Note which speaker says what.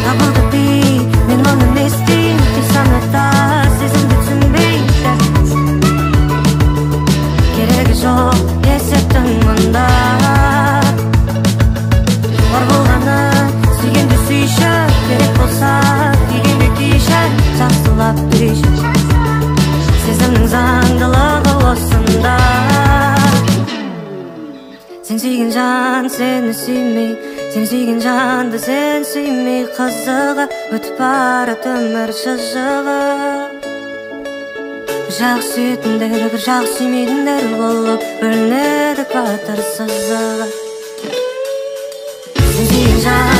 Speaker 1: Табылды дей, мен оны не істеймін? Қисаны да сезімді түсінбейді. Керегі жоқ есептің мұнда. Бар болғаны сүйгенді сүйші, керек болса күйгенде күйші, жақсылап түйші. Сезімнің заңдылығы осында. Сен сүйген жан сені сүймей, сен сүйген жанды сен сүймей, қызығы өтіп барады өмір шыжығы. Бір жақ сүйетіндер, бір жақ сүймейтіндер болып бөлінеді экватор сызығы. Сен сүйген жан